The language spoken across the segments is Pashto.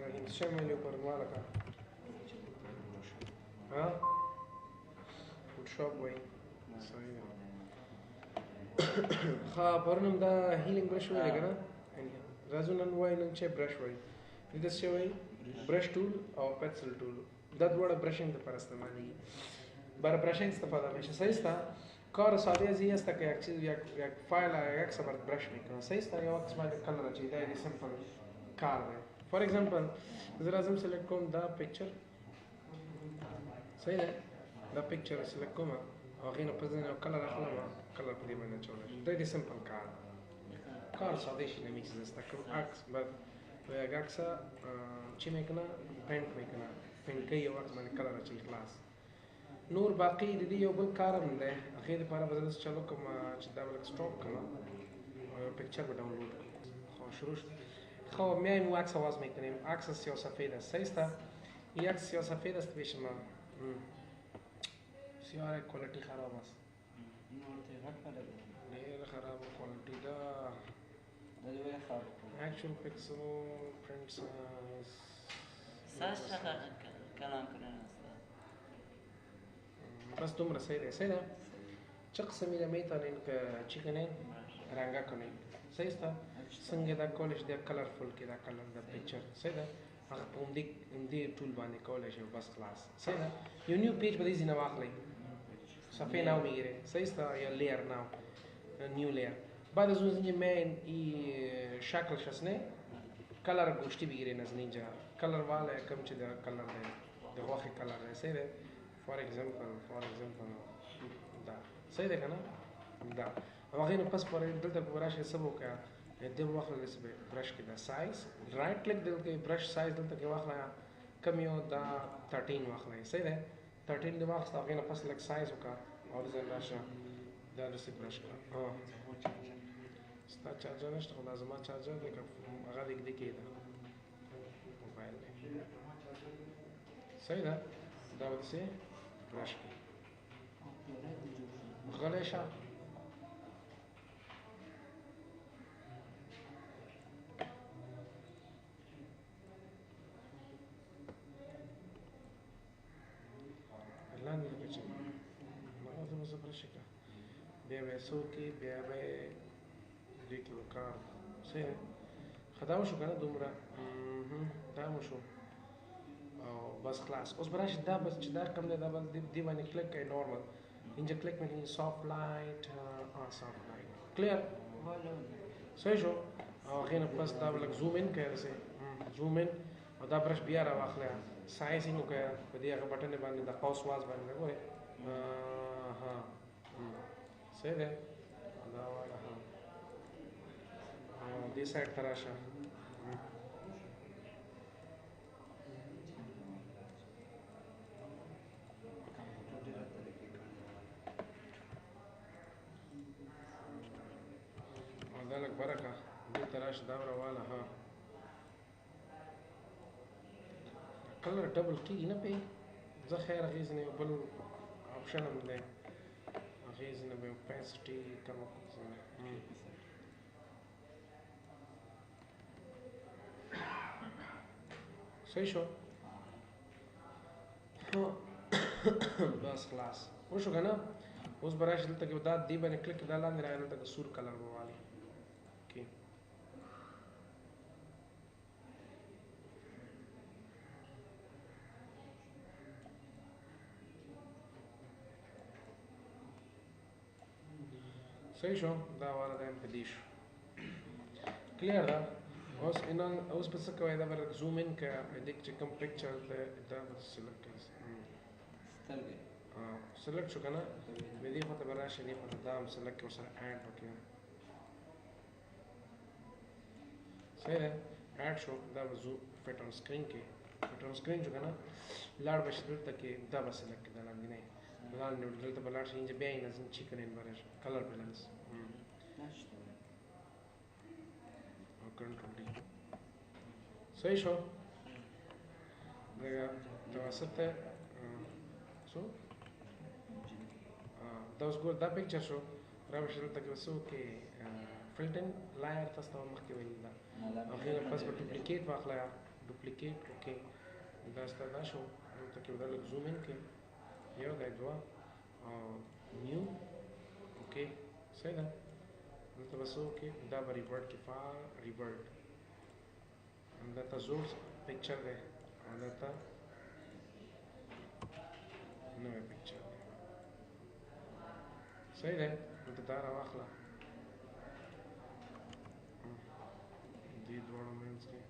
الرحیم. څه مې پر مالکه ها فوټوشاپ وای صحیح ده. ښه پرون هم دا healing brush ویل که نه؟ راځو نن وای، نن چې برش وای، دې ته څه وایي؟ brush tool او pencil tool، دا دواړه brushing لپاره استعمالېږي. برای brushing استفاده میشه. صحیح است؟ کار ساده از این است که یک چیز، یک فایل یک عکس برات brush میکنه. صحیح است؟ یو عکس باندې color اچي، دا یې simple کار دی. for example زه راځم select کوم دا picture، صحیح ده؟ دا picture select کوم او هغې نه پس ځینې یو color اخلم، color په دې باندې اچولی شم. دا د simple کار، کار ساده شي. نمی چیز است که عکس بعد یک عکس چی میکنه؟ paint میکنه، paint کوي، یو عکس باندې color اچوي، خلاص. نور باقي د دې یو بل کار هم دی. هغې دپاره به زه داسې چلو کوم چې دا به لږ stop کړم او یو picture به ډاونلوډ کړم. خو شروع شد. خب میایم و عکس آواز میکنیم. عکس سیاه سفید است، صحیح است؟ این عکس سیاه سفید است پیش ما، بسیار quality خراب است، ډېر خراب quality ده. Actual pixel print size ساز کلام کړی. بس دومره صحیح دی. صحیح ده؟ چه قسمی ده میتونین که چی کنین؟ رنګه کنین. صحیح است؟ څنګه دا کولی شي دا colorful کې دا color د picture، صحیح ده؟ هغه په همدې tool باندې کولی شي. بس خلاص. صحیح ده؟ یو new page به دې ځینې واخلئ، صفحه نو میگیره، صحیح است؟ یا layer نو، new layer. بعد از اون اینجا من ای شکل شسنه color گوشتی بگیرین از اینجا، color والا کم چې دا color دی، د غوښې color دی. صحیح ده؟ for example دا صحیح ده که نه؟ دا او هغې نه پس پورې دلته به راشئ، څه به وکړه؟ دې به واخله، داسې به برش کې دا size right click دلته کې brush size دلته کې واخله، کم یو دا 13 واخله. صحیح ده؟ 13 دې واخسته، هغې نه پس لږ سایز وکړه او داسې راشه دا داسې برش کړه. ستا charger نشته، خو دا زما charger دی، که هغه دې کې ده موبایل دی. صحیح ده؟ دا به داسې برش کړي. غلی شه. لاندې لکه چې هغه زه به زه برش کړه، بیا به یې څه وکړي، بیا به یې دې کې به کار. صحیح دی؟ ښه دا وشو که نه؟ دومره دا وشو او بس خلاص. اوس به راشي دا بس چې دا کوم دی، دا بس دې باندې کلیک کوي، نورمال اینجا کلیک میکنی، soft light، soft light clear. صحیح شو؟ او هغې نه پس دا به لږ zoom in کوي، داسې zoom in، او دا برش بیا راواخله، sizing وکړه په دې هغه button باندې، د قوس واز باندې ګورې. ها صحیح دی؟ دا واله. ها دې side ته راشه. او دا لږ بره کړه، دې ته راشه، دا راواله. ها color double کېږي نه پې. زه خیر هغې ځینې یو بل option هم دی، هغې ځینې به opacity کمه کړم. صحیح شو؟ بس خلاص وشو که نه؟ اوس به راشي دلته کې دا دې باندې کلیک، دا لاندې راغی، دلته کې سور color به والي کې. صحیح شو؟ دا والا دا هم په دې شو. clear ده؟ اوس ان اوس به څه کوئ؟ دا به لږ zoom in کړه، دې کې چې کوم picture دی دا به select کړئ. سترګې select شو که نه؟ بیا دې خوا ته به راشي، دې خوا ته دا هم select کړې، ورسره add وکړې. صحیح ده؟ add شو. دا به زو fit on screen کې، fit on screen شو که نه؟ لاړ به شي دلته کې، دا به select کړې، دا لاندې نه لاندې دلته به لاړ شي، اینجا بیا یې نظم چی کنین برش color balance او control D. صحیح شو؟ دغه توسط څو دا اوس ګور دا picture شو. را به شي دلته کې به څه وکړې؟ flatten layer تاسو ته مخکې ویلي ده. هغې نه پس به duplicate واخله. duplicate okay دا ستا دا شو. دلته کې به دا لږ zoom in کړې، یو دی دوه new okay صحیح ده. دلته به څه وکړې؟ دا به revert کې فار revert، دا ته زوړ picture دی او دا ته نوی picture دی. صحیح دی. دلته دا راواخله، دې دواړو منځ کې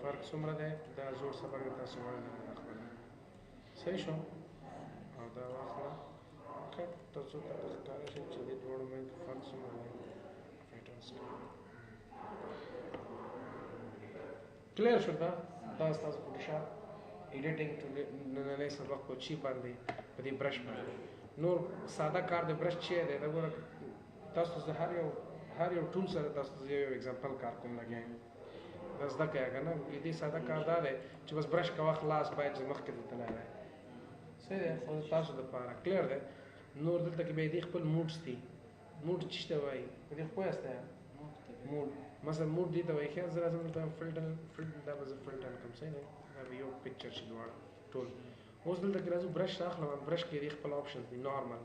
فرق څومره دی؟ دا زوړ سبق دی، تاسو وایئ دا خپله. صحیح شو. او دا واخله کټ تر څو ته ښکاره شي چې دې دواړو منځ کې فرق څومره دی. clear شو. دا دا ستاسو Photoshop editing نننی سبق په چی باندې، په دې برش باندې. نور ساده کار د برش چی دی؟ دا ګوره تاسو زه هر یو tool سره تاسو زه یو example کار کوم لګیا یم، دا زده کوئ که نه. دې ساده کار دا دی چې بس برش کوه خلاص، باید چې مخکې ته تللی دی. صحیح دی. خو تاسو دپاره clear دی. نور دلته کې بیا دې خپل modes دي. mode څه ته وایي؟ په دې خو پوه یاست؟ mode مثلا mode دې ته وایي. ښه زه راځم دلته filter filter، دا به زه فلټر کوم. صحیح دی. دا به یو picture شي دواړه ټول. اوس دلته کې راځو برش راخلم. برش کې دې خپل options دي. normal،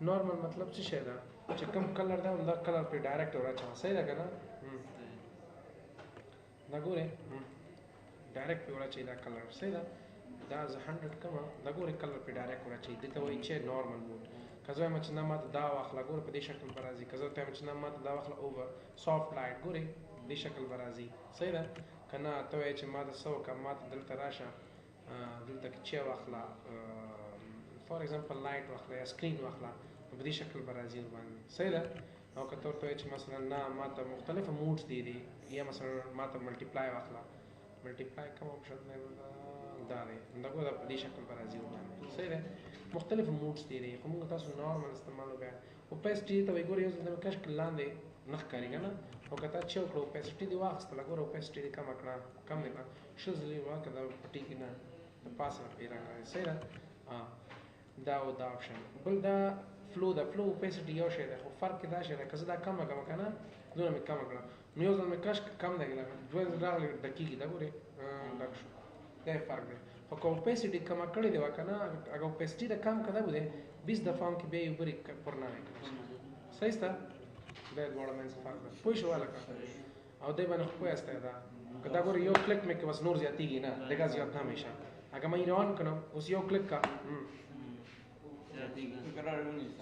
normal مطلب څه شی ده؟ چې کوم color ده همدا color پرې direct وراچوه. صحیح ده که نه؟ دا ګورې direct پرې وراچوي دا color. صحیح ده. دا زه 100 کوم، دا ګورې color پرې direct وراچوي. دې ته وایي چې normal mode. که زه وایم چې نه ماته دا واخله، ګوره په دې شکل به راځي. که زه ورته وایم چې نه ماته دا واخله over soft light، ګورې دې شکل به راځي. صحیح ده که نه؟ ته وایې چې ماته څه وکړه، ماته دلته راشه، دلته کې چې واخله، for example light واخله یا screen واخله، په دې شکل به راځي ورباندې. صحیح ده. او که ته ورته وایې چې مثلا نه ماته مختلف modes دي دي، یا مثلا ماته multiply واخله، multiply کوم option دی؟ دا دی، دا ګوره په دې شکل به راځي ورباندې. صحیح ده. مختلف modes دي دي، خو موږ تاسو normal استعمالو. بیا opacity ته وایي، ګوره یو ځل مې کش کړ لاندې نه ښکاري که نه. خو که تا چې وکړه opacity دې واخیستله، ګوره opacity دې کمه کړه، کم دې کړه، 20 ځلې واکړه، دا پټېږي نه، د پاسه پرې رنګ راځي. صحیح ده. دا او دا option. بل دا flow ده. flow opacity یو شی دی، خو فرق یې دا شی دی که زه دا کمه کړم که نه، دونه مې کمه کړه، نو یو ځل مې کش کم دی، دوه ځل راغلې ډکېږي. دا ګورې ډک شو، دا یې فرق دی. خو که opacity کمه کړې دی وه که نه، اگر opacity د کم کړه بوده 20 دفعه هم کې بیا یې بری پر نه کړی. صحیح سته؟ دا یې دواړه منځ فرق دی. پوه شو هلکه؟ او دی باندې خو پوه یاست. دا که دا ګورې یو کلیک مې کې بس نور زیاتېږي نه، دغه زیات نه میشه. اگر من اینو on کنم اوس یو کلیک کا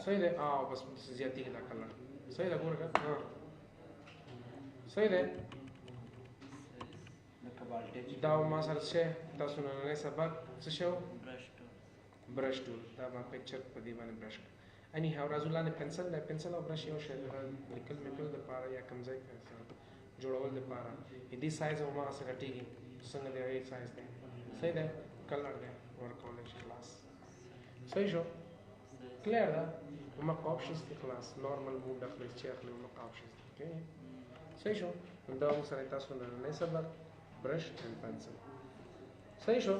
صحیح دی. بس زیاتېږي دا color. صحیح ده ګوره که صحیح دی. دا ما سره څه تاسو نننی سبق څه شو؟ brush tool. دا ما picture په دې باندې برش کړ. anyhow راځو لاندې pencil دی. pencil او برش یو شی دی، لیکل میکل دپاره یا کوم ځای جوړول دپاره. دې سایز هم هماغسې غټېږي څنګه دی هغې سایز دی. صحیح دی. color دی ورکولی شي خلاص. صحیح شو. clear ده. هماغه options دي خلاص. normal mode اخلي چې اخلي هماغه options دي. صحیح شو. دا موږ سره تاسو نننی سبق brush and pencil. صحیح شو.